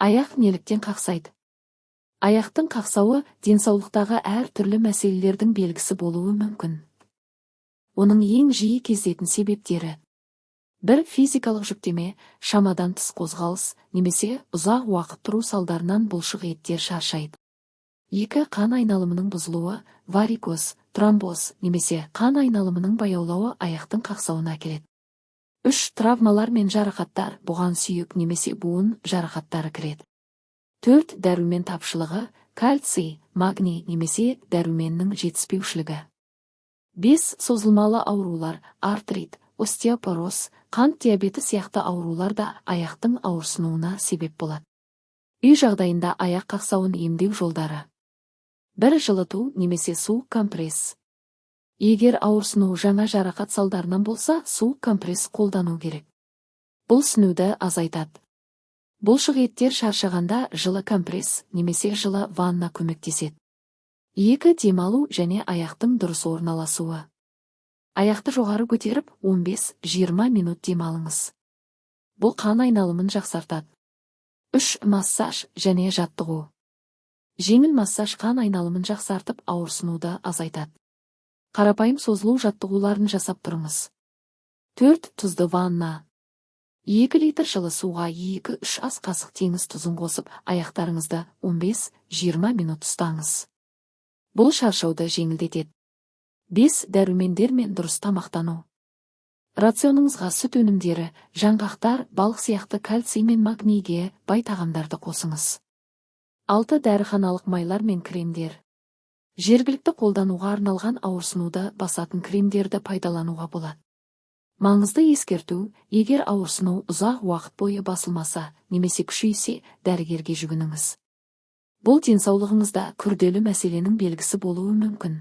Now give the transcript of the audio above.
Аяқ неліктен қақсайды? Аяқтың қақсауы денсаулықтағы әр түрлі мәселелердің белгісі болуы мүмкін. Оның ең жиі кездесетін себептері: бір, физикалық жүктеме, шамадан тыс қозғалыс немесе ұзақ уақыт тұру салдарынан бұлшық еттер шаршайды. Екі, қан айналымының бұзылуы, варикоз, тромбоз немесе қан айналымының баяулауы аяқтың қақсауына әкеледі. Үш, травмалар мен жарақаттар, бұған сүйек немесе буын жарақаттары кіреді. Төрт, дәрумен тапшылығы, кальций, магний немесе дәруменнің жетіспеушілігі. Бес, созылмалы аурулар, артрит, остеопороз, қант диабеті сияқты аурулар да аяқтың ауырсынуына себеп болады. Үй жағдайында аяқ қақсауын емдеу жолдары: бір, жылыту немесе суық компресс. Егер ауырсыну жаңа жарақат салдарынан болса, суық компресс қолдану керек. Бұл ісінуді азайтады. Бұлшық еттер шаршағанда жылы компресс немесе жылы ванна көмектеседі. Екі, демалу және аяқтың дұрыс орналасуы. Аяқты жоғары көтеріп, 15-20 минут демалыңыз. Бұл қан айналымын жақсартады. Үш, массаж және жаттығу. Жеңіл массаж қан айналымын жақсартып, ауырсынуды азайтады. Қарапайым созылу жаттығуларын жасап тұрыңыз. Төрт, тұзды ванна. 2 литр жылы суға 2-3 ас қасық теңіз тұзын қосып, аяқтарыңызды 15-20 минут ұстаңыз. Бұл шаршауды жеңілдетеді. Бес, дәрумендер мен дұрыс тамақтану. Рационыңызға сүт өнімдері, жаңғақтар, балық сияқты кальций мен магнийге бай тағамдарды қосыңыз. Алты, дәріханалық майлар мен кремдер. Жергілікті қолдануға арналған ауырсынуды басатын кремдерді пайдалануға болады. Маңызды ескерту: егер ауырсыну ұзақ уақыт бойы басылмаса немесе күшейсе, дәрігерге жүгініңіз. Бұл денсаулығыңызда күрделі мәселенің белгісі болуы мүмкін.